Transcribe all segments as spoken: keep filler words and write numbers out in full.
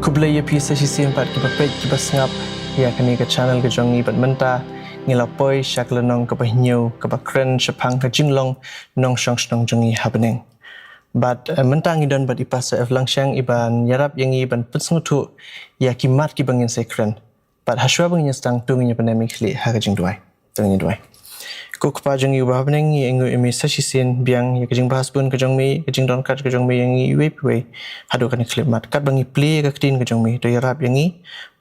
Khublei ïa phi sa shisien pat kiba peit kiba sngap ïa kane ka channel ka jong ngi, bad mynta ngi la poi sha ka lynnong kaba hynñiew kaba kren shaphang ka jinglong nongshong shnong jong ngi ha bneng. Bad eh, mynta ngi don bad i Pastor F Langshang iban ïarap ïa ngi ban pynsngewthuh ïa ki mat kiba ngin sa kren. Bad hashwa ba ngin ïa sdang, to ngin ïa pyndem ïa ki khlieh ha ka jingduwai. To ngin ïa duwai. Ko Kpa jong ngi uba ha bneng, ngi ainguh ïa me sa shisien biang ïa ka jingbha sbun ka jong me, ka jingdonkam ka jong me ïa ngi iwei pa iwei haduh kane ka khyllipmat. Katba ngi plie ïa ka ktien ka jong me, to ïarap ïa ngi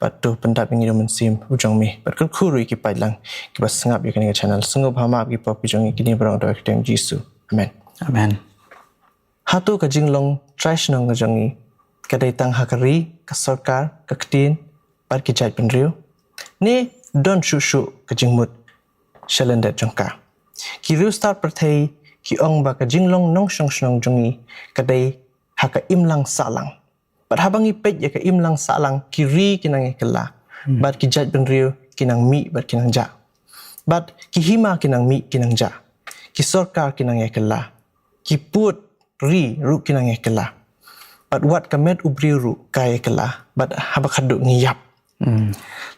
bad to pyndap ïa ngi da u Mynsiem u jong me, bad kyrkhu ruh ïa ki paidlang kiba sngap ïa kane ka channel. Sngewbha map ïa ki pop ka jong ngi. Kine baroh da ka kyrteng Jisu. Amen. Amen. Hato ka jinglong trai shnong ka jong ngi ka dei tang ha ka ri, ka sorkar, ka ktien bad ki jaitbynriew, ne don shuh shuh ka jingmut sha lyndet jong ka? Ki riewstad pyrthei ki ong ba ka jinglong nongshong shnong jong ngi ka dei ha ka imlang sahlang. Bad haba ngi peit ïa ka imlang sahlang, ki ri ki nang ïa kylla, bad ki jaitbynriew ki nang mih bad ki nang jah, bad ki hima ki nang mih ki nang jah, ki sorkar ki nang ïa kylla, ki pud ri ruh ki nang ïa kylla, bad wat ka met u briew ruh ka ïa kylla, bad haba khadduh ngi ïap.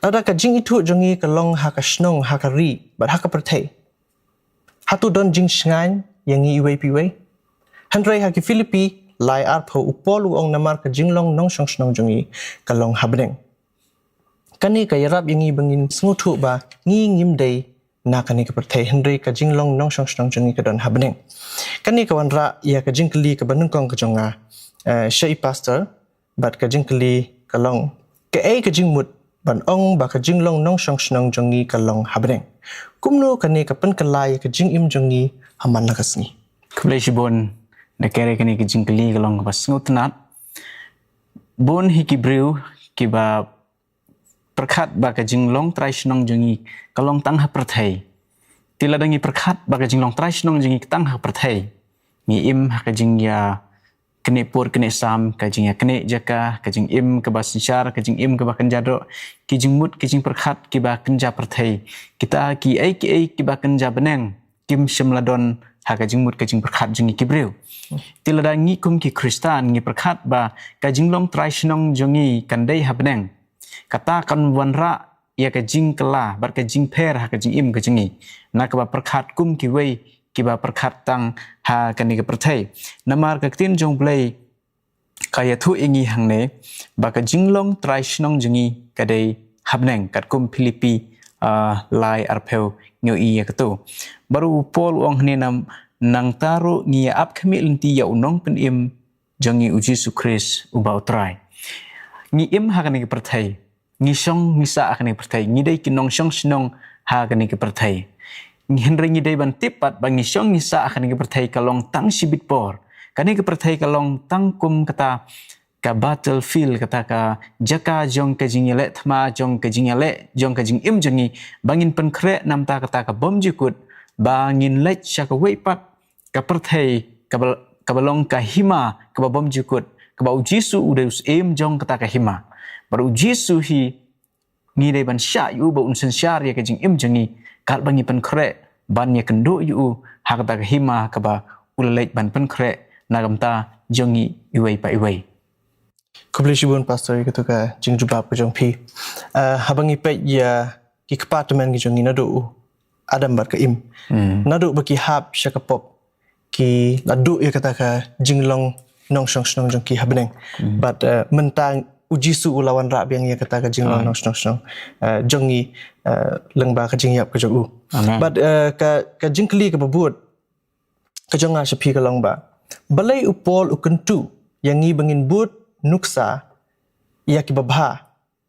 Lada ka jingithuh jong ngi ka long ha ka shnong, ha ka ri bad ha ka pyrthei, hato don jingshngaiñ ïa ngi iwei pa iwei? Hynrei ha ki Philippi lai arphew, u Paul u ong namar ka jinglong nongshong shnong jong ngi ka long ha bneng. Kane ka ïarap ïa ngi ba ngin sngewthuh ba ngi ngim dei na kane ka pyrthei, hynrei ka jinglong nongshong shnong jong ngi ka don ha bneng. Kane ka wanrah ïa ka jingkylli kaba nyngkong ka jong nga eh, sha i Pastor, bad ka jingkylli ka long, kaei ka jingmut ban ong ba ka jinglong nongshong shnong jong ngi ka long ha bneng? Kumno kane ka pynkylla ïa ka jingim jong ngi ha man la ka sngi? Khublei shibun. Da kane ka jingkylli ka long kaba sngewtynnat. Bun hi ki briew kiba pyrkhat ba ka jinglong trai shnong jong ngi ka long tang ha pyrthei. Te lada ngi pyrkhat ba ka jinglong trai shnong jong ngi ka tang ha pyrthei, ngi im ha ka jingïa knieh pud knieh sam, ka jingïa knieh jaka, ka jingim kaba synshar, ka jingim kaba kynja doh, ki jingmut ki jingpyrkhat kiba kynja pyrthei, kita kiei kiei kiba kynja bneng kim shym la don ha ka jingmut ka jingpyrkhat jong ngi ki briew. Te lada ngi kum ki Khristan ngi pyrkhat ba ka jinglong trai shnong jong ngi kan dei ha bneng, kata kan wanrah ïa ka jingkylla bad ka jingpher ha ka jingim ka jong ngi na kaba pyrkhat kum kiwei kiba pyrkhat tang ha kane ka pyrthei. Namar ka ktien jong U Blei ka ïathuh ïa ngi hangne ba ka jinglong trai shnong jong ngi ka dei ha bneng, katkum Philippi ah, lai arphew ngi ïohi ïa kato. Bad u Paul u ong hangne nam, nangta ruh ngi ïa ap khmih lynti ïa u nongpynim jong ngi u Jisu Khrist uba u Trai. Ngi im ha kane ka pyrthei, ngi shong ngi sah ha kane ka pyrthei, ngi dei ki nongshong shnong ha kane ka pyrthei. Ngi, hynrei ngi dei ban tip pat ba ngi shong ngi sah ha kane ka pyrthei ka long tang shibit por. Kane ka pyrthei ka long tang kum kata ka battlefield, kata ka jaka jong ka jingïaleh thma, jong ka jingïaleh, jong ka jingim jong ngi, ba ngin pynkhreh namar kata ka bymjukut, ba ngin leit sha kawei pat ka pyrthei kaba, kaba long ka hima kaba bymjukut, kaba u Jisu u dei u syiem jong kata ka hima. Bad u Jisu hi ngi dei ban shah ïa u ba un synshar ïa ka jingim jong ngi, katba ngi pynkhreh ban ïakynduh ïa u ha kata ka hima kaba u la leit ban pynkhreh na ka bynta jong ngi iwei pa iwei. Khublei shibun Pastor ïa kato ka jingjubab ka jong phi. Ah, haba ngi peit ïa ki kpa tymmen ki jong ngi naduh u Adam bad ka Im, naduh ba ki hap sha ka pop, ki la duh ïa kata ka jinglong nongshong shnong jong ki ha bneng. Bad eh, mynta u Jisu u la wanrah biang ïa kata ka jinglong nongshong shnong eh, jong ngi eh, lyngba ka jingïap ka jong u. Amen. Bad eh, ka, ka jingkylli kaba bud ka jong nga sha phi ka long ba, balei u Paul u kyntu ïa ngi ba ngin bud nuksa ïa kiba bha,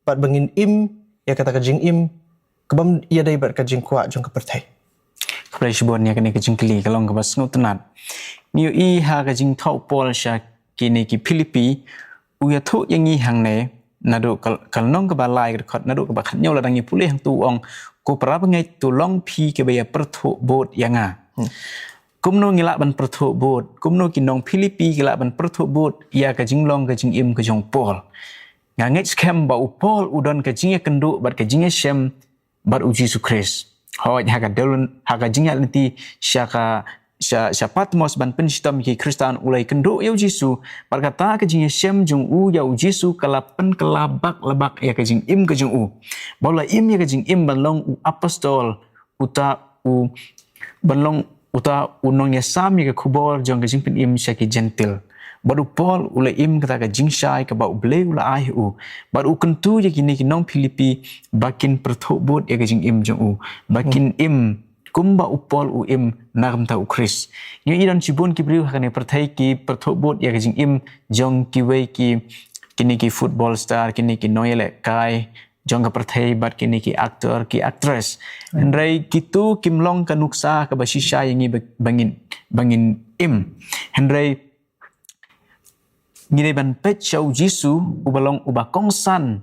bad ba ngin im ïa kata ka jingim ka bym ïadei bad ka jingkwah jong ka pyrthei? Khublei shibun ïa kane ka jingkylli, ka long kaba sngewtynnat. Ngi ïohi ha ka jingthoh u Paul sha kine ki Philippi, u ïathuh ïa ngi hangne, naduh ka, ka lynnong kaba lai ka dkhot, naduh kaba khathynñiew lada ngi pule hangto u ong, ko para bangeit, to long phi kiba ïa pyrthuh bud ïa nga. Kumno ngi lah ban pyrthuh bud, kumno ki nong Philippi ki lah ban pyrthuh bud ïa ka jinglong ka jingim ka jong u Paul? Nga ngeit skhem ba u Paul u don ka jingïakynduh bad ka jingïashem bad u Jisu Khrist. Hooid, ha ka dewlyn, ha ka jingïaid lynti sha ka sha, sha Patmos ban pynshitom ïa ki Khristan, u la ïakynduh ïa u Jisu, bad kata ka jingïashem jong u ïa u Jisu ka la pynkylla bak la bak ïa ka jingim ka jong u. Ba u la im ïa ka jingim ban long u apostol, uta u, ban long uta u nongïasam ïa ka khubor jong ka jingpynim sha ki Jentil. Bad u Paul u la im kata ka jingshai kaba U Blei u la ai ha u. Bad u kyntu ïa kine ki nong Philippi ba kin pyrthuh bud ïa ka jingim jong u, ba kin im kumba u Paul u im na ka bynta u Khrist. Ngi i don shibun ki briew ha kane pyrthei ki pyrthuh bud ïa ka jingim jong kiwei ki, kine ki football star, kine ki nongïalehkai jong ka pyrthei, bad kine ki actor, ki actress. Hynrei kitu kim long ka nuksa kaba shisha ïa ngi ba, ba ngin, ba ngin im. Hynrei ngi dei ban peit sha u Jisu uba long uba kongsan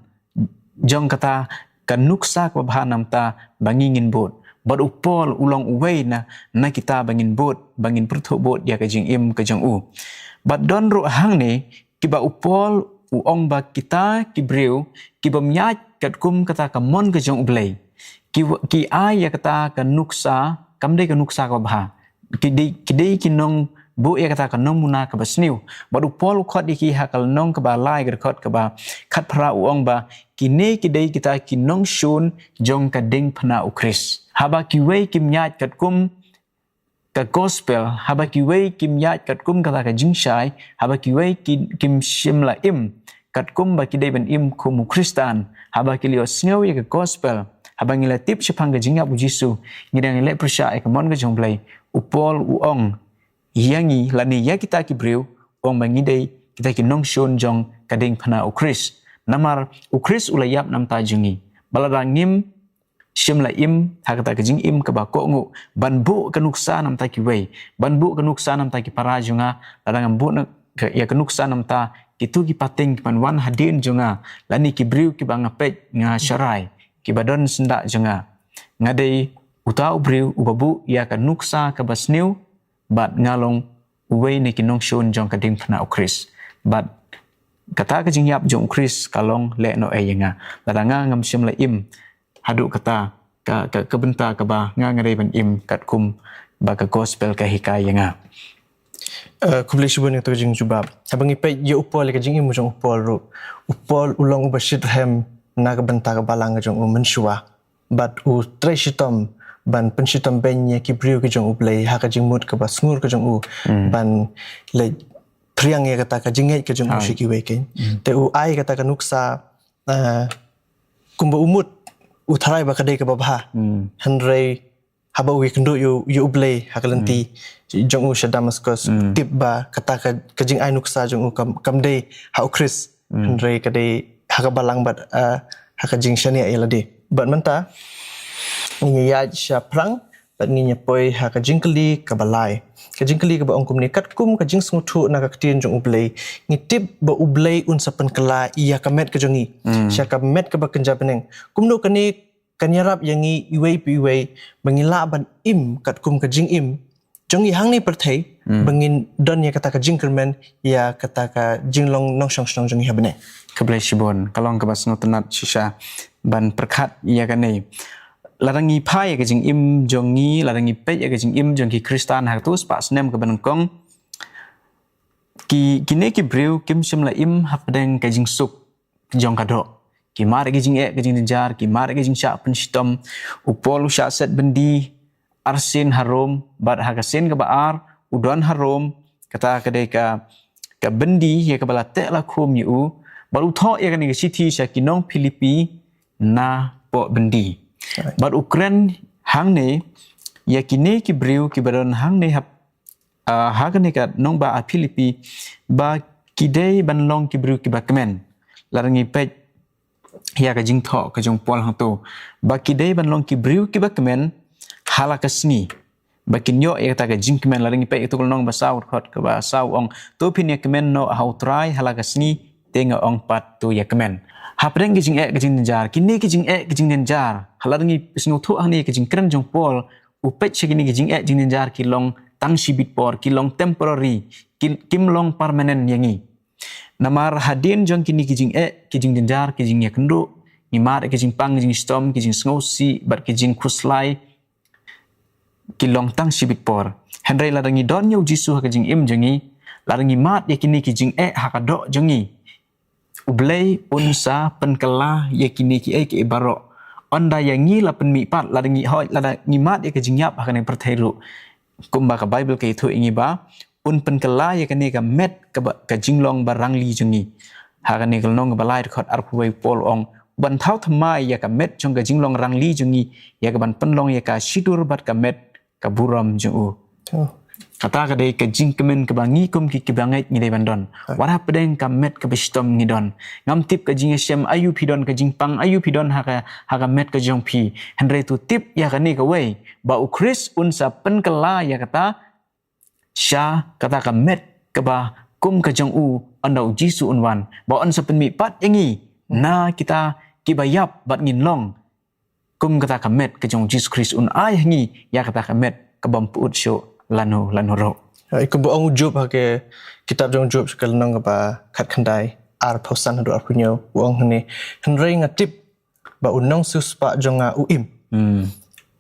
jong kata ka nuksa kaba bha namar ba ngi ngin bud. Bad u Paul u long uwei na, na kita ba ngin bud, ba ngin pyrthuh bud ïa ka jingim ka jong u. Bad don ruh hangne kiba u Paul u ong ba kita ki briew kibym ïaid katkum kata ka mon ka jong U Blei. Ki, ki ai ïa kata ka nuksa, kam dei ka nuksa kaba bha. Ki dei, ki dei ki nongbuh ïa kata ka nongmuna kaba sniew. Bad u Paul u khot ïa ki ha ka lynnong kaba lai, ka dkhot kaba khatphra, u ong ba kine ki dei kita ki nongshun jong ka diengphna u Khrist. Haba kiwei kim ïaid katkum ka gospel, haba kiwei kim ïaid katkum kata ka jingshai, haba kiwei ki, kim shym la im katkum ba ki dei ban im kum u Khristan, haba ki la ïohsngew ïa ka gospel, haba ngi la tip shaphang ka jingïap u Jisu, ngi dang ïaleh pyrshah ïa ka mon ka jong U Blei. U Paul u ong ïa ngi lane ïa kita ki briew, u ong ba ngi dei kita ki nongshun jong ka diengphna u Khrist. Namar u Khrist u la ïap namar jong ngi. Ba lada ngim shym la im ha kata ka jingim kaba kohnguh ban buh ka nuksa namar kiwei, ban buh ka nuksa namar ki para jong nga, lada ngam buh na, ka, ïa ka nuksa namar kitu ki pateng kiban wan hadien jong nga, lane ki briew kiba nga peit, nga sharai, kiba don syndah jong nga. Nga dei uta u briew uba buh ïa ka nuksa kaba sniew, bad nga long uwei na ki nongshun jong ka diengphna u Khrist. Bad kata ka jingïap jong u Khrist ka long lehnohei ïa nga. Lada nga ngam shym la im haduh kata ka, ka, ka bynta kaba nga, nga dei ban im katkum ba ka gospel ka hikai ïa nga. Eh, khublei shibun ïa kata ka jingjubab. Haba ngi peit ïa u Paul, ïa ka jingim jong u Paul ruh, u Paul u long uba shitrhem na ka bynta ka balang ka jong u mynshuwa. Bad u trei shitom ban pynshitom beiñ ïa ki briew ki jong U Blei ha ka jingmut kaba sngur ka jong u, ban leit phriang ïa kata ka jingngeit ka jong u sha kiwei kein. Te u ai kata ka nuksa, eh, kumba u mut, u tharai ba ka dei kaba bha. Hynrei haba u ïakynduh ïa U, ïa U Blei ha ka lynti jong u sha Damascus, tip ba kata ka, ka jingai nuksa jong u kam, kam dei ha u Khrist. Hynrei ka dei ha ka balang bad, ah, ha ka jingshaniah ïa lade. Bad mynta ngin ïa ïaid shaphrang bad ngin ïa poi ha ka jingkylli kaba lai. Ka jingkylli kaba ong kumne: katkum ka jingsngewthuh na ka ktien jong U Blei, ngi tip ba U Blei un sa pynkylla ïa ka met ka jong ngi sha ka met kaba kynja bneng. Kumno kane kan ïarap ïa ngi iwei pa iwei ba ngin lah ban im katkum ka jingim jong ngi hangne pyrthei, ba ngin don ïa kata ka jingkyrmen ïa kata ka jinglong nongshong shnong jong ngi ha bneng? Khublei shibun, ka long kaba sngewtynnat shisha ban pyrkhat ïa kane. Lada ngi phai ïa ka jingim jong ngi, lada ngi peit ïa ka jingim jong ki Khristan ha kato spah snem kaba nyngkong, ki, kine ki briew kim shym la im hapdeng ka jingsuk jong ka doh. Ki mad ïa ka jingeh ka jingjynjar, ki mad ïa ka jingshah pynshitom. U Paul u shah set byndi arsien ha Rom, bad ha ka sien kaba ar u don ha Rom, kata ka dei ka, ka byndi ïa kaba la teh la khum ïa u, bad u thoh ïa kane ka shithi sha ki nong Philippi napoh byndi. Bad u kren hangne ïa kine ki briew kiba don hangne hap, ah, ha kane ka nongbah ha Philippi, ba ki dei ban long ki briew kiba kmen. Lada ngi peit ïa ka jingthoh ka jong u Paul hangto, ba ki dei ban long ki briew kiba kmen ha la ka sngi. Ba kin ïoh ïa kata ka jingkmen. Lada ngi peit ïa kato ka lynnong ba saw, dkhot kaba saw, ong: To phin ïa kmen noh ha U Trai ha la ka sngi, te nga ong pat, to ïa kmen. Hapdeng ka jingeh ka jingjynjar, kine ka jingeh ka jingjynjar, ha lada ngi sngewthuh hangne ka jingkren jong u Paul, u peit sha kine ka jingeh jingjynjar ki long tang shibit por, ki long temporary, ki, kim long permanent ïa ngi. Namar hadien jong kine ki jingeh ki jingjynjar, ki jingïakynduh, ngi mad ïa ki jingpang, ki jingshitom, ki jingsngewsih bad ki jingkhuslai. ki long tang shibit por. Hynrei lada ngi don ïa u Jisu ha ka jingim jong ngi, lada ngi mad ïa kine ki jingeh ha ka doh jong ngi, U Blei un sa pynkylla ïa kine kiei kiei baroh. Ynda ïa ngi la pynmih pat, lada ngi hoi, lada ngi mad ïa ka jingïap ha kane ka pyrthei ruh, kumba ka Baibl ka ïathuh ïa ngi ba un pynkylla ïa kane ka met kaba, ka jinglong ba rangli jong ngi. Ha kane ka lynnong kaba lai, dkhot arphew wei, u Paul u ong, ban thaw thymmai ïa ka met jong ka jinglong rangli jong ngi, ïa kaban pynlong ïa ka shidur bad ka met ka burom jong u. Oh. Kata ka dei ka jingkmen kaba ngi kum ki, kiba ngeit ngi dei ban don. Wat hapdeng ka met kaba shitom ngi don. Ngam tip ka jingïashem aïu phi don, ka jingpang aïu phi don ha ka, ha ka met ka jong phi. Hynrei to tip ïa kane kawei, ba U Khrist un sa pynkylla ïa kata sha kata ka met kaba kum ka jong u, ynda U Jisu un wan. Ba un sa pynmih pat ïa ngi na kita kiba ïap bad ngin long kum kata ka met ka jong U Jisu Khrist, un ai ha ngi ïa kata ka met kabym pyut shuh lano lano ruh. Ïa, kumba ong u Job ha ka kitab jong u Job, sha ka lynnong kaba khatkhyndai, arphew san haduh arphew hynñiew, u ong hangne: Hynrei nga tip ba u nongsiewspah jong nga u im. Hmm.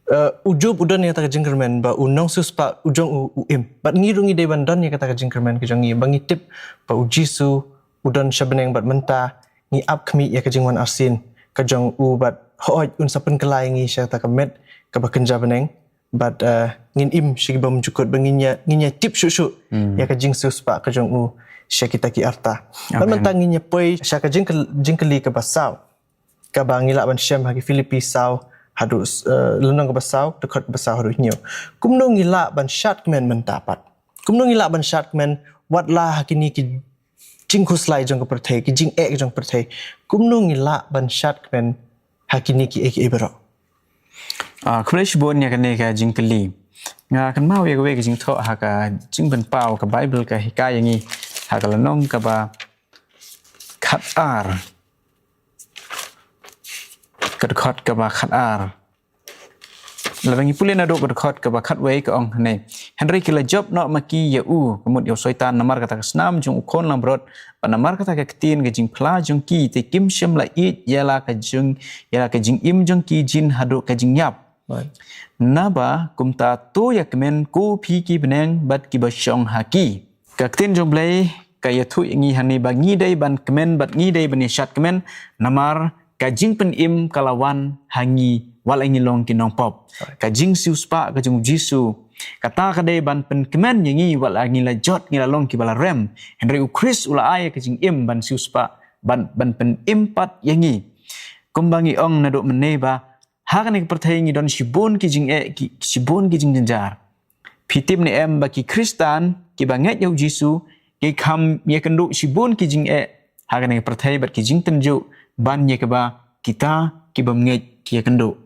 Eh, u Job u don ïa kata ka jingkyrmen ba u nongsiewspah u jong u, u im. Bad ngi ruh ngi dei ban don ïa kata ka jingkyrmen ka jong ngi, ba ngi tip ba U Jisu u don sha bneng bad mynta ngi ap khmih ïa ka jingwan arsien ka jong u, bad hooid un sa pynkylla ïa ngi sha kata ka met kaba kynja bneng. Bad, eh, ngin im sha ki bymjukut, ba ngin ïa, ngin ïa tip shuh shuh, hmm, ïa ka jingsiewspah ka jong u sha kita ki arta. Bad, amen, mynta ngin ïa poi sha ka jingkyl-, jingkylli kaba saw, kaba ngi lah ban shem ha ki Philippi saw haduh, eh, lynnong kaba saw, dkhot kaba saw haduh hynñiew. Kumno ngi lah ban shad kmen mynta pat? Kumno ngi lah ban shad kmen wat la ha kine ki jingkhuslai jong ka pyrthei, ki jingeh jong ka pyrthei? Kumno ngi lah ban shad kmen ha kine kiei kiei baroh? Ah, khublei shibun ïa kane ka jingkylli. Nga kynmaw ïa kawei ka jingthoh ha ka Jingpynpaw, ka Baibl ka hikai ïa ngi ha ka lynnong kaba khatar, ka dkhot kaba khatar. Lada ngi pule naduh ka dkhot kaba khatwei, ka ong hangne: Hynrei ki la jop noh ma ki ïa u, ka mut ïa u Soitan, namar kata ka snam jong u khun langbrot, bad namar kata ka ktien ka jingphla jong ki, te kim shym la ïeit ïa la ka jing, ïa la ka jingim jong ki jin haduh ka jingïap. Right. Naba kumta to ïa kmen ko phi ki bneng bad kiba shong ha ki. Ka ktien jong U Blei ka ïathuh ïa ngi hangne ba ngi dei ban kmen bad ngi dei ban ïa shad kmen, namar ka jingpynim ka la wan ha ngi wat la ngi long ki nongpop. Right. Ka jingsiewspah ka jong U Jisu, kata ka dei ban pynkmen ïa ngi wat la ngi la jot, ngi la long kiba la rem. Hynrei U Khrist u la ai ka jingim ban siewspah, ban, ban pynim pat ïa ngi. Kumba ngi ong naduh mynne ba ha kane ka pyrthei ngi don shibun ki jingeh, ki, shibun ki jingjynjar. Phi tip ne em ba ki Khristan kiba ngeit ïa U Jisu ki kham ïakynduh shibun ki jingeh ha kane ka pyrthei bad ki jingtynjuh, ban ïa kaba kita kibym ngeit ki ïakynduh.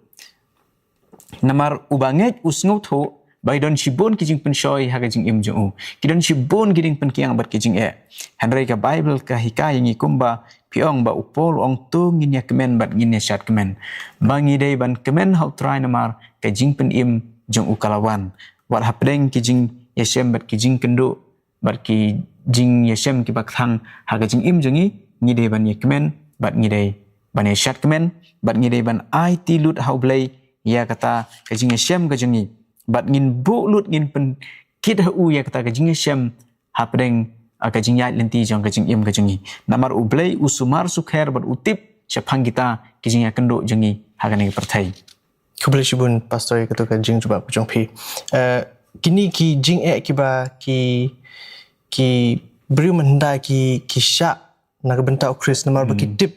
Namar uba ngeit u sngewthuh ba ki don shibun ki jingpynshoi ha ka jingim jong u. Ki don shibun ki jingpynkiang bad ki jingeh. Hynrei ka Baibl ka hikai ïa ngi kumba phi ong, ba u Paul u ong to ngin ïa kmen bad ngin ïa shad kmen. Ba ngi dei ban kmen ha U Trai namar ka jingpynim jong u ka la wan. Wat hapdeng ki jingïashem bad ki jingkynduh bad ki jingïashem kiba kthang ha ka jingim jong ngi, ngi dei ban ïa kmen bad ngi dei ban ïa shad kmen bad ngi dei ban aiti lut ha U Blei ïa kata ka jingïashem ka jong ngi. Bad ngin buh lut, ngin pynkit ha u ïa kata ka jingïashem hapdeng, ah, ka jingïaid lynti jong ka jingim ka jong ngi. Namar U Blei u sumar sukher bad u tip shaphang kita ki jingïakynduh jong ngi ha kane ka pyrthei. Khublei shibun Pastor ïa kato ka jingjubab ka jong phi. Eh, kine ki jingeh kiba ki, ki briew mynhyndai ki, ki shah na ka bynta U Khrist namar ba ki, hmm, tip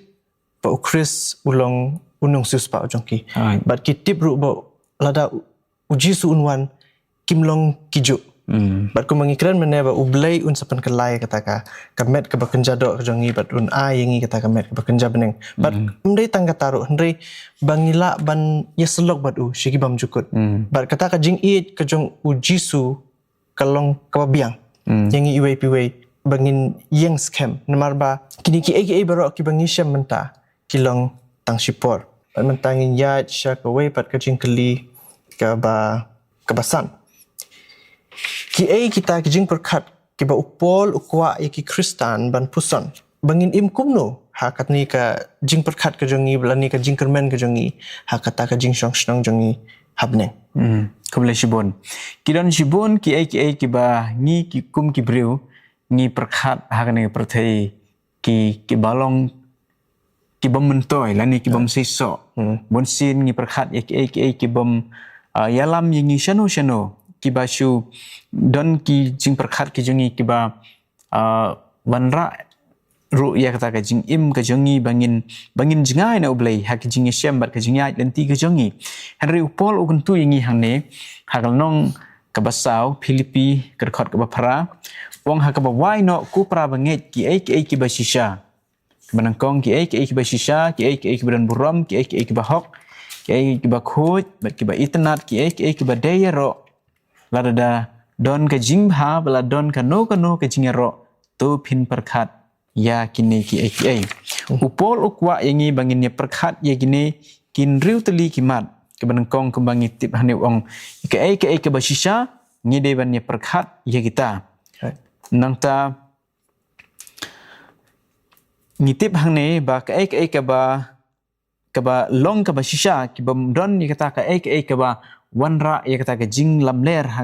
ba U Khrist u long u nongsiewspah u jong ki. Right. Bad ki tip ruh ba lada u, U Jisu un wan, kim long kijuh. Hmm. Bad kumba ngi kren mynne ba U Blei un sa pynkylla ïa kata ka, ka met kaba kynja doh ka jong ngi bad un ai ïa ngi kata ka met kaba kynja bneng. Bad, hmm, ym dei tang kata ruh, hynrei ba ngi lah ban ïasyllok bad u sha ki bymjukut. Hmm. Bad kata ka jingïeit ka jong U Jisu ka long kaba biang, hmm, ïa ngi iwei pa iwei ba ngin ïeng skhem. Namar ba kine kiei kiei baroh kiba ngi shem mynta ki long tang shipor. Bad mynta ngin ïaid sha kawei pat ka jingkylli kaba, kaba san. Kiei kita ki jingpyrkhat kiba u Paul u kwah ïa ki Khristan ban puson? Ba ngin im kumno ha kane ka jingpyrkhat ka jong ngi, lane ka jingkyrmen ka jong ngi, ha kata ka jingshong shnong jong ngi hapdeng. Hmm. Khublei shibun. Ki don shibun ki ei ki ei kiba ngi ki kum ki briew ngi pyrkhat ha kane ka pyrthei ki, kiba long kibym myntoi lane kibym seisoh. Hmm. Bun sien ngi pyrkhat ïa ki ei ki ei kibym, ah, ïalam ïa ngi shano shano, kiba shu don ki jingpyrkhat ki jong ngi kiba, ah, wanrah ruh ïa kata ka jingim ka jong ngi ba ngin, ba ngin jngai na U Blei ha ka jingïashem bad ka jingïaid lynti ka jong ngi. Hynrei u Paul u kyntu ïa ngi hangne ha ka lynnong kaba saw, Philippi ka dkhot kaba phra, u ong ha kaba wai noh, ko para bangeit, ki ei ki ei kiba shisha. Kaba nyngkong, ki ei ki ei kiba shisha, ki ei ki ei kiba don burom, ki ei ki ei kiba hok, ki ei kiba khuid bad kiba itynnad, ki ei ki ei kiba dei ïaroh. Lada da don ka jingbha, ba la don kano kano ka jingïaroh, to phin pyrkhat ïa kine ki ei ki ei. U Paul u kwah ïa ngi ba ngin ïa pyrkhat ïa kine ki hynriew tylli ki mat. Kaba nyngkong, kumba ngi tip hangne, u ong ka ei ka ei kaba shisha, ngi dei ban ïa pyrkhat ïa kita. Right. Nangta ngi tip hangne ba ka ei ka ei kaba, kaba long kaba shisha, kibym don ïa kata ka ei ka ei kaba wanrah ïa kata ka jinglamler, ha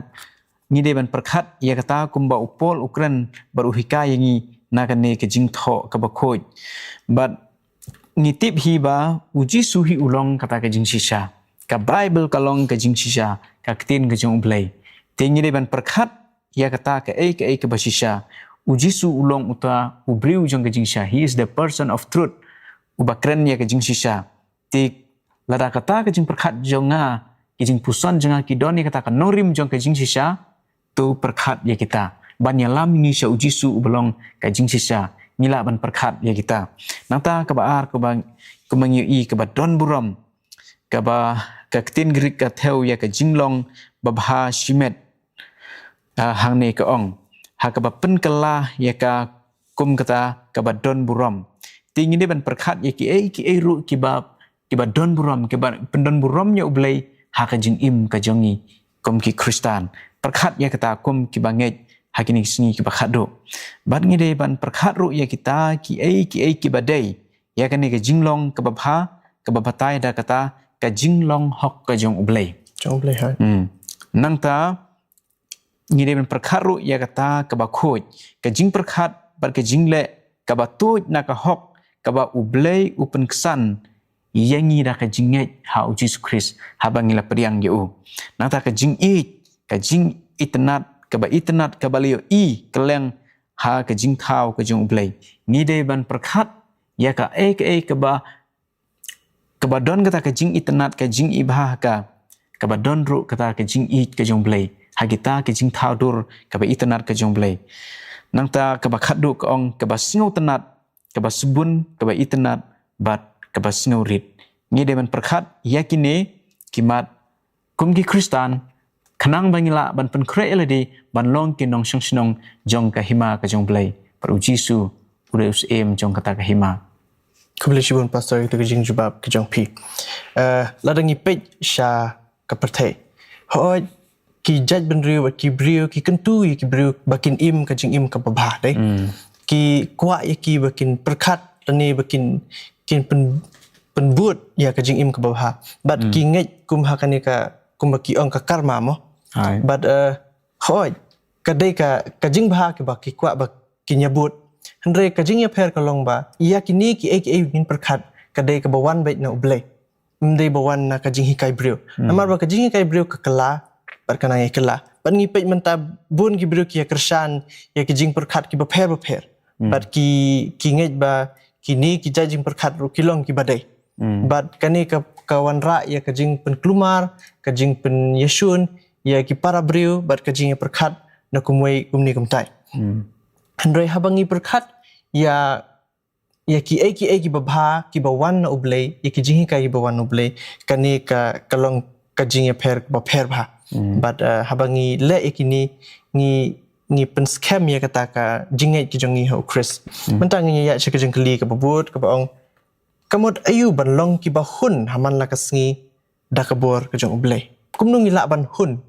ngi dei ban pyrkhat ïa kata kumba u Paul u kren bad u hikai ïa ngi na kane ka jingthoh kaba khuid. Bad ngi tip hi ba U Jisu hi u long kata ka jingshisha. Ka Baibl ka long ka jingshisha, ka ktien ka jong U Blei. Te ngi dei ban pyrkhat ïa kata ka ei ka ei kaba shisha. U Jisu u long uta u briew jong ka jingshisha. He is the person of truth. Uba kren ïa ka jingshisha. Te lada kata ka jingpyrkhat jong nga, ka jingpuson jong nga ki don ïa kata ka nongrim jong ka jingshisha, to pyrkhat ïa kita. Ban ïalam ïa ngi sha U Jisu uba long ka jingshisha, ngi lah ban pyrkhat ïa kita. Nangta kaba ar, kaba, kaba ngi ïohi, kaba don burom, kaba ka ktien Greek ka thew ïa ka jinglong babha shimet. Ah, hangne ka ong, ha kaba pynkylla ïa ka kum kata kaba don burom. Te ngi dei ban pyrkhat ïa ki ei ki ei ruh kiba, kiba don burom, kiba pyndon burom ïa U Blei ha ka jingim ka jong ngi kum ki Khristan. Pyrkhat ïa kata kum kiba ngeit ha kine ki sngi kiba khatduh. Bad ngi dei ban pyrkhat ruh ïa kita ki ei ki ei kiba dei ïa kane ka jinglong kaba bha, kaba batai da kata ka jinglong hok ka jong U Blei. Jong U Blei, ha. Hmm. Nangta ngi dei ban pyrkhat ruh ïa kata kaba khuid, ka jingpyrkhat bad ka jingleh kaba tuid na ka hok kaba U Blei u pynksan ïa ngi da ka jingngeit ha U Jisu Khrist haba ngi la pdiang ïa u. Nangta ka jingïeit, ka jingitynnad, kaba itynnad, kaba la ïohi kylleng ha ka jingthaw ka jong U Blei. Ngi dei ban pyrkhat ïa ka ei ka ei kaba, kaba don kata ka jingitynnad, ka jingibha ha ka, kaba don ruh kata ka jingïeit ka jong U Blei ha kita ki jingthaw dur kaba itynnad ka jong U Blei. Nangta kaba khatduh ka ong, kaba sngewtynnad, kaba sbun, kaba itynnad bad kaba sngewrit. Ngi dei ban pyrkhat ïa kine ki mat kum ki Khristan, khnang ba ngi lah ban pynkhreh ïa lade ban long ki nongshong shnong jong ka hima ka jong U Blei. Bad U Jisu u dei u syiem jong kata ka hima. Khublei shibun Pastor, ïa kito ki jingjubab ki jong phi. Eh, lada ngi peit sha ka pyrthei, hooid, ki jaitbynriew bad ki briew ki kyntu ïa ki briew ba kin im ka jingim kaba bha, dei. Hmm. Ki kwah ïa ki ba kin pyrkhat lane ba kin, kin pyn, pynbud ïa ka jingim kaba bha. Bad, hmm, ki ngeit kum ha kane ka, kumba ki ong, ka karma mo. Hai. Bad, eh, hooid, ka dei ka, ka jingbha kaba ki kwah ba kin ïabud. Hynrei ka jingïapher ka long ba ïa kine ki ei ki ei ba ngin pyrkhat, ka dei kaba wan beit na U Blei. Ym dei ba wan na ka jinghikai briew. Hmm. Namar ba ka jinghikai briew ka kylla bad ka nang ïakylla. Bad ngi peit mynta bun ki briew ki ïakyrshan ïa ki jingpyrkhat kiba pher bapher. Hmm. Bad ki, ki ngeit ba kine ki jait jingpyrkhat ruh ki long kiba dei. Hmm. Bad kane ka, ka wanrah ïa ka jingpynkulmar, ka jingpynïashun ïa ki para briew bad ka jingïapyrkhat na kumwei kumne kumtai. Hmm. Hynrei haba ngi pyrkhat ïa, ïa ki ei ki ei kiba bha kiba wan na U Blei, ïa ki jinghikai kiba wan na U Blei, kane ka, ka long ka jingïapher kaba pher bha. Hmm. Bad, eh, haba ngi leh ïa kine, ngi, ngi pynskhem ïa kata ka jingngeit ka jong ngi ha U Khrist. Hmm. Mynta ngin ïa ïaid sha ka jingkylli kaba bud kaba ong, ka mut aïu ban long kiba hun ha man la ka sngi da ka bor ka jong U Blei? Kumno ngi lah ban hun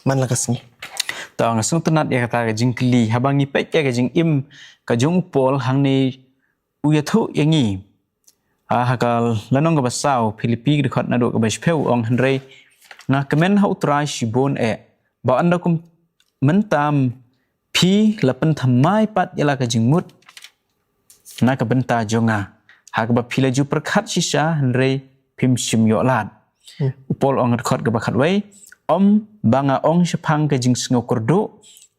man la ka sngi? To, nga sngewtynnat ïa kata ka jingkylli. Haba ngi peit ïa ka jingim ka jong u Paul hangne, u ïathuh ïa ngi, ah, ha ka lynnong kaba saw Philippi, ka dkhot naduh kaba shiphew, u ong, hynrei Nga kmen ha U Trai shibun eh, ba ynda kum mynta phi la pynthymmai pat ïa la ka jingmut na ka bynta jong nga, ha kaba phi la ju pyrkhat shisha hynrei phim shym ïoh lad. U Paul ong ha dkhot kaba khatwei, ym ba nga ong shaphang ka jingsngew kyrduh,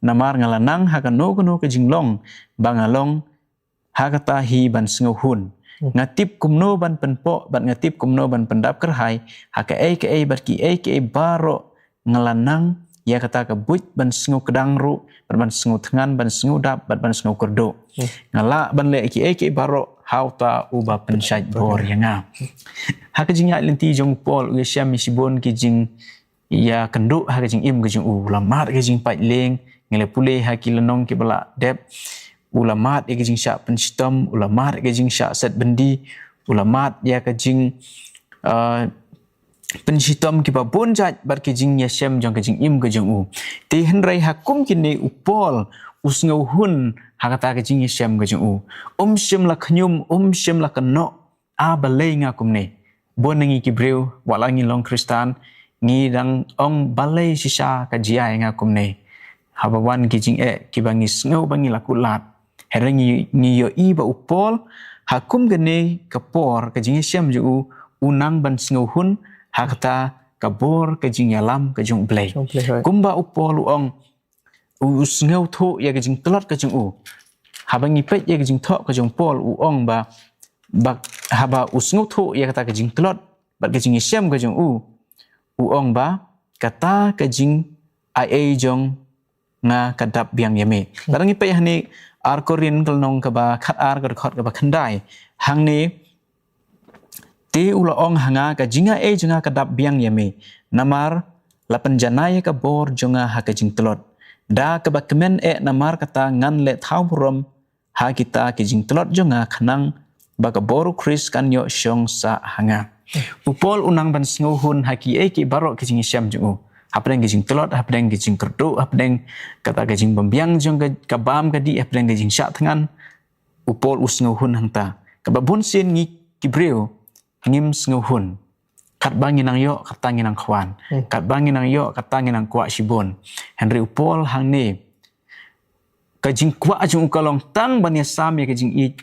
namar nga la nang ha kano kano ka jinglong ba nga long ha kata hi ban sngewhun. Nga tip kumno ban pynpoh bad nga tip kumno ban pyndap kyrhai ha kaei kaei bad kiei kiei baroh. Nga la nang ïa kata ka buit ban sngew kdang ruh, bad ban sngew thngan, ban sngew dap, bad ban sngew kyrduh. Nga lah ban leh kiei kiei baroh ha uta uba pynshait bor ïa nga. Ha ka jingïaid lynti jong u Paul, u ïashem ïa shibun ki jingïakynduh ha ka jingim ka jong u. U la mad ka jingpait lieng, ngi la pule ha ki lynnong kiba la dep. U la mad ïa ka jingshah pynshitom, u la mad ïa ka jingshah set byndi, u la mad ïa ka jing, ah, pynshitom kiba bun jait bad ka jingïashem jong ka jingim ka jong u. Te hynrei ha kum kine u Paul u sngewhun ha kata ka jingïashem ka jong u. Um shym la khñium, um shym la kynnoh, a balei nga kumne. Bun na ngi ki briew, wat la ngi long Khristan, ngi dang ong balei shisha ka jia ïa nga kumne. Haba wan ki jingeh kiba ngi sngew ba ngi la kut lad. Hynrei ngi, ngi ïohi ba u Paul, ha kum kane ka por ka jingïashem jong u, u nang ban sngewhun ha kata ka bor ka jingïalam ka jong U Blei. Jong U Blei, hooid. Kumba u Paul u ong, u, u sngewthuh ïa ka jingtlot ka jong u. Haba ngi peit ïa ka jingthoh ka jong u Paul, u ong ba, ba, haba u sngewthuh ïa kata ka jingtlot bad ka jingïashem ka jong u, u ong ba kata ka jingaiei jong nga ka dap biang ïa me. Lada ngi peit hangne Ar Korinth ka lynnong kaba khatar, ka dkhot kaba khyndai. Hangne, te u la ong ha nga, ka jingaiei jong nga ka dap biang ïa me, namar la pynjanai ïa ka bor jong nga ha ka jingtlot. Da kaba kmen eh, namar kata ngan leh thaw burom ha kita ki jingtlot jong nga, khnang ba ka bor U Khrist kan ïoh shong sah ha nga. U Paul u nang ban sngewhun ha kiei kiei baroh ki jingïashem jong u. Hapdeng ki jingtlot, hapdeng ki jingkyrduh, hapdeng kata ka jingbymbiang jong ka, ka bam ka dih, hapdeng ka jingshah thngan. U Paul u sngewhun hangta. Kaba bun sien ngi ki briew ngim sngewhun. Katba ngi nang ïoh, kata ngi nang khwan. Katba ngi nang ïoh, kata ngi nang kwah shibun. Hynrei u Paul hangne, ka jingkwah jong u ka long tang ban ïasam ïa ka jingïeit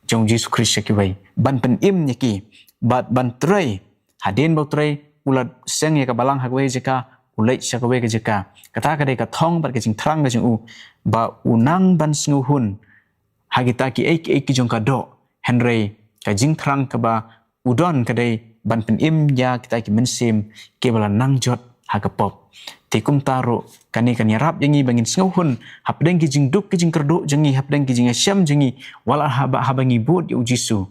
jong U Jisu Khrist sha kiwei. Ban pynim ïa ki. Bad ban trei. Hadien ba u trei, u la seng ïa ka balang ha kawei ka jaka, u leit sha kawei ka jaka. Kata ka dei ka thong bad ka jingthrang ka jong u. Ba u nang ban sngewhun ha kita kiei kiei ki jong ka doh. Hynrei ka jingthrang kaba u don ka dei ban pynim ïa kita ki mynsiem kiba la nang jot ha ka pop. Te kumta ruh kane kan ïarap ïa ngi ba ngin sngewhun hapdeng ki jingduk ki jingkyrduh jong ngi, hapdeng ki jingïashem jong ngi, wat la haba, haba ngi bud ïa U Jisu.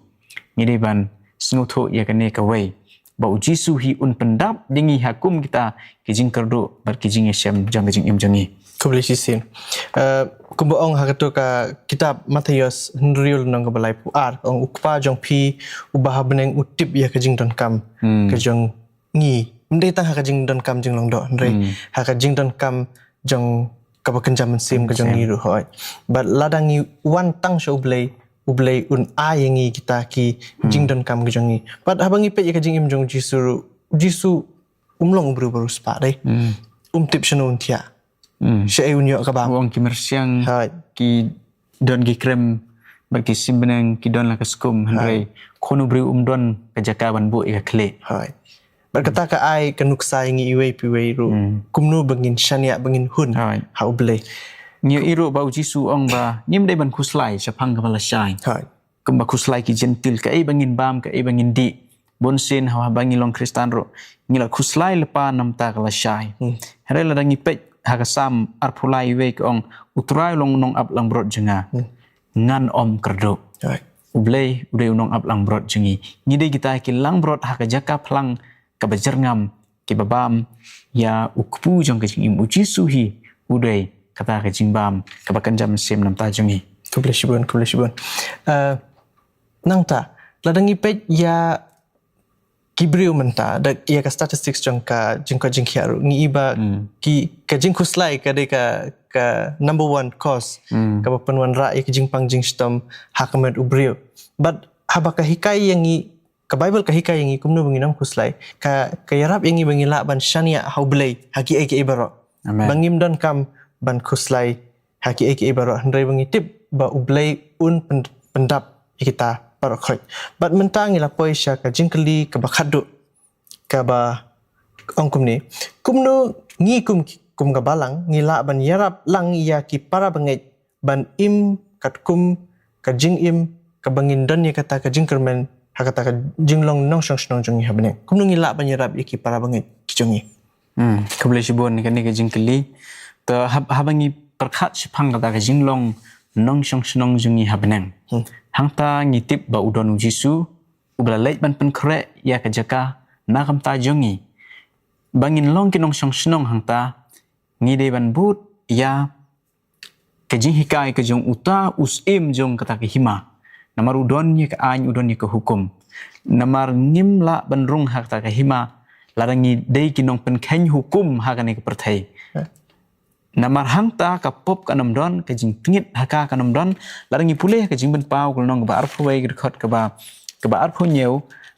Ngi dei ban sngewthuh ïa kane kawei, ba U Jisu hi un pyndap ïa ngi ha kum kita ki jingkyrduh bad ki jingïashem jong ka jingim jong ngi. Khublei shisien. Eh, kumba ong ha kato ka kitab Mathaios hynriew lynnong kaba laiphew ar, ong, U Kpa jong phi uba ha bneng u tip ïa ka jingdonkam ka jong ngi. Ym dei tang ha ka jingdonkam jinglong doh, hynrei ha ka jingdonkam jong kaba kynja mynsiem ka jong ngi ruh, hooid. Bad lada ngi wan tang sha U Blei, U Blei un ai ïa ngi kita ki jingdonkam ka jong ngi. Bad haba ngi peit ïa ka jingim jong U Jisu ruh, U Jisu um long u briew ba riewspah, dei. Um tip shano un thiah. Shaei un ïoh ka bam. U ong ki myrsiang, hooid, ki don ki krem, bad ki sim bneng ki don la ka skum, hynrei khun u briew um don ka jaka ban buh ïa ka khlieh. Hooid. Bad kata ka ai ka nuksa ïa ngi iwei pa iwei ruh. Kumno ba ngin shaniah, ba ngin hun ha U Blei. Ngi ïohi ruh ba U Jisu u ong ba ngim dei ban khuslai shaphang kaba lashai. Hooid. Kumba khuslai ki Jentil, kaei ba ngin bam, kaei ba ngin dih. Bun sien haba ngi long Khristan ruh ngi la khuslai lypa namar ka lashai. Hynrei lada ngi peit ha ka Salm arphew lai, iwei ka ong, U Trai u long u nongaplangbrot jong nga, ngan ym kyrduh. Right. U Blei u dei u nongaplangbrot jong ngi. Ngi dei kita ki langbrot ha ka jaka phlang kaba jyrngam, kiba bam ïa u kpu jong ka jingim. U Jisu hi u dei kata ka jingbam kaba kynja mynsiem namar jong ngi. Khublei shibun, khublei shibun. Eh, nangta, lada ngi peit ïa ki briew mynta, da ïa ka statistics jong ka jingkoit jingkhiah ruh, ngi i ba ki, ka jingkhuslai ka dei ka, ka number one cause kaba pynwanrah ïa ka jingpang jingshitom ha ka met u briew. Bad haba ka hikai ïa ngi Ka Baibl ka hikai ïa ngi kumno ba ngin ym khuslai. Ka, ka ïarap ïa ngi ba ngin lah ban shaniah ha U Blei ha kiei kiei baroh. Amen. Ba ngim donkam ban khuslai ha kiei kiei baroh, hynrei ba ngi tip ba U Blei un pyn-, pyndap ïa kita baroh khoit. Bad mynta ngi la poi sha ka jingkylli kaba khatduh, kaba ong kumne: Kumno ngi kum, kum ka balang ngi lah ban ïarap lang ïa ki para bangeit ban im katkum ka jingim kaba ngin don ïa kata ka jingkyrmen ha kata ka jinglong nongshong shnong jong ngi ha bneng? Kumno ngi lah ban ïarap ïa ki para bangeit ki jong ngi? Hmm, khublei shibun ïa kane ka jingkylli. Te hab-, haba ngi pyrkhat shaphang kata ka jinglong nongshong shnong jong ngi ha bneng. Hmm. Hangta ngi tip ba u don U Jisu, uba la leit ban pynkhreh ïa ka jaka na ka bynta jong ngi. Ba ngin long ki nongshong shnong hangta, ngi dei ban bud ïa ka jinghikai ka jong uta u syiem jong kata ka hima. Namar u don ïa ka aiñ, u don ïa ka hukum. Namar ngim lah ban rung ha kata ka hima lada ngi dei ki nongpynkheiñ hukum ha kane ka pyrthei. Namar hangta ka pop kan ym don, ka jingtngit ha ka kan ym don. Lada ngi pule ka Jingpynpaw ka lynnong kaba arphew wei, ka dkhot kaba, kaba arphew hynñiew,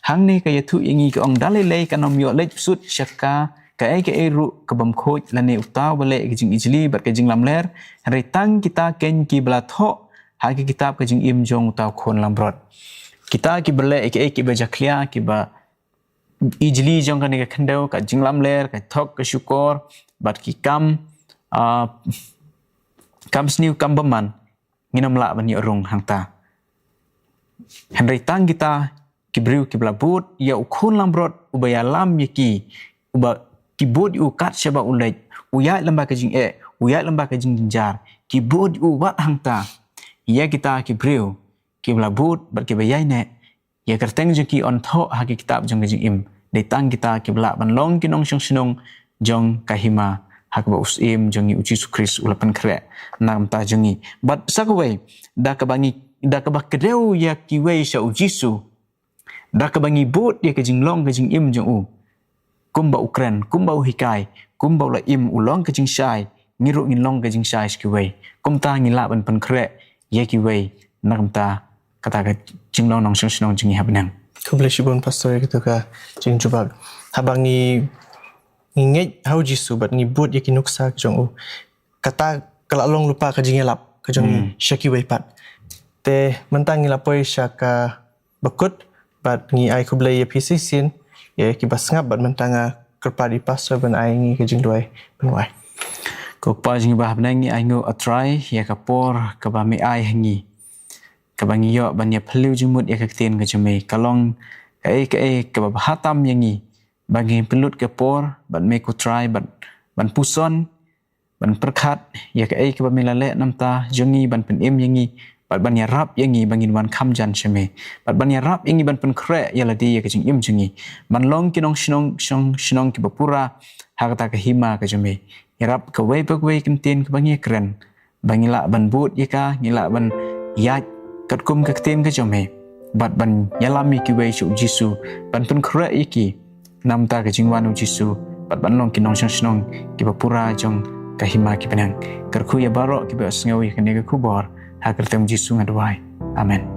hangne ka ïathuh ïa ngi, ka ong: Da lei lei kan ym ïoh leit bsut sha ka kaei kaei ruh ka bymkhuid, lane uta uba leh ka jingijli bad ka jinglamler, hynrei tang kita keiñ kiba la thoh ha ka kitab ka jingim jong uta u Khun langbrot. Kita kiba leh ïa kaei kaei ba jakhlia, kiba ijli jong kane ka khyndew, ka jinglamler, ka thok, ka shukor, bad ki kam, ah, kam sniew, kam bymman, ngin ym lah ban ïoh rung hangta. Hynrei tang kita ki briew kiba la bud ïa u Khun langbrot, uba ïalam ïa ki, uba ki bud ïa u kat shaba u leit, u ïaid lyngba ka jingeh, u ïaid lyngba ka jingjynjar, ki bud ïa u wat hangta. Ïa kita ki briew kiba la bud bad kiba ïaineh, ïa kyrteng jong ki yn thoh ha ki kitab jong ka jingim. Dei tang kita kiba lah ban long ki nongshong shnong jong ka hima, ha kaba u syiem jong ngi u Jisu Khrist u la pynkhreh na ka bynta jong ngi. Bad sa kawei, da kaba ngi, da kaba kdew ïa kiwei sha u Jisu, da kaba ngi bud ïa ka jinglong ka jingim jong u, kumba u kren, kumba u hikai, kumba u la im, u long ka jingshai, ngi ruh ngin long ka jingshai sha kiwei. Kumta ngi lah ban pynkhreh ïa kiwei na ka bynta kata ka jinglong nongshong shnong jong ngi ha bneng. Khublei shibun Pastor ïa kata ka jingjubab. Haba ngi, ngi ngeit ha u Jisu bad ngi bud ïa ki nuksa jong u, kata ka la long lypa ka jingïalap ka jong ngi, hmm, sha kiwei pat. Te mynta ngi la poi sha kaba kut, bad ngi ai khublei ïa phi shisien, ïa kiba sngap, bad mynta nga kyrpad ïa Pastor ban ai ngi ka jingduwai ban wai. Ko Kpa jong ngi ba ha bneng, ngi ainguh, A Trai, ïa ka por kaba me ai ha ngi, kaba ngi ïoh ban ïa phylliew jingmut ïa ka ktien ka jong me. Ka long kaei kaei kaba bha tam ïa ngi, ba ngi pynlut ka por bad me ko Trai, bad ban puson, ban pyrkhat ïa kaei kaba me la leh na ka bynta jong ngi, ban pynim ïa ngi, bad ban ïarap ïa ngi ba ngin wan kham jan sha me, bad ban ïarap ïa ngi ban pynkhreh ïa lade ïa ka jingim jong ngi, ban long ki nongshong shnong, shnong kiba pura ha kata ka hima ka jong me. Ïarap kawei pa kawei ka ktien kaba ngi kren, ba ngi lah ban bud ïa ka, ngi lah ban ïaid katkum ka ktien ka jong me, bad ban ïalam ïa kiwei sha u Jisu, ban pynkhreh ïa ki na ka bynta ka jingwan u Jisu, bad ban long ki nongshong shnong kiba pura jong ka hima ki bneng. Kyrkhu ïa baroh kiba ïohsngew ïa kane ka khubor, ha ka kyrteng u Jisu nga duwai. Amen.